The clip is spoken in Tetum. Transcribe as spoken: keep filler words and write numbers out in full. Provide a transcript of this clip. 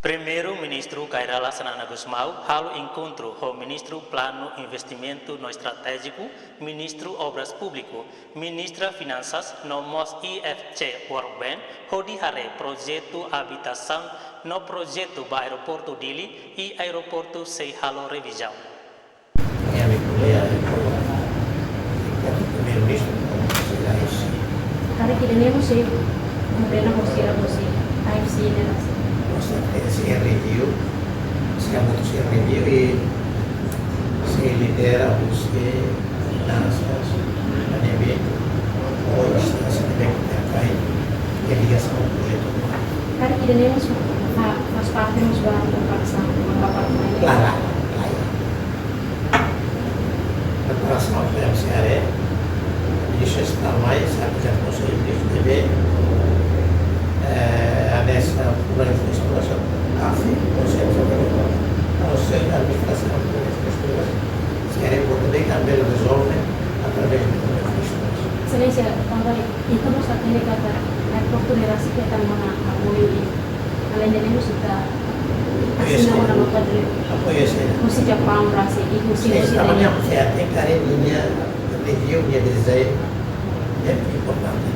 Primeiru-Ministru Kay Rala Xanana Gusmão halo enkontru ho Ministru Planu Investimentu no Estratéjiku, Ministru Obras Públiku, Ministra Finansas no mós I F C World Bank hodi haree projetu abitasaun no projetu ba Aeroportu Dili i aeroportu sei halo revizaun. Minha amiga, mulher, eu, eu, eu, primeiro-ministro, como se dá isso. Karik ida-ne'e mós sei kondena ho sira, ho sira, A F C ne'e rasik. Nós temos que ser review, se é muito ser review e se lidera, você, finanças, A D B, ou instância de bem que tem, que é ligação ao projeto. Karik ida-ne'e mós fa-, faz parte mós ba preparasaun, ba preparasaun. Claro, claro. Preparasaun para M C R E, isto está mais, apesar de Consellu Ministru deve, eh, anexar por aí infraestruturas, a fim, Consellu, Consellu de Administrasaun de Infraestruturas, se é importante também resolve através de infraestruturas. Exelénsia, tanba ita mós hatene katak aeroportu ne'e rasik hetan ona apoiu i alende ne'e mós ita asina ona nota de, apoiu, sim, husi Japaun rasik i husi, sim, husi Italia. Trabalhamos, é, tem carinho, minha, review, minha desenho, é importante.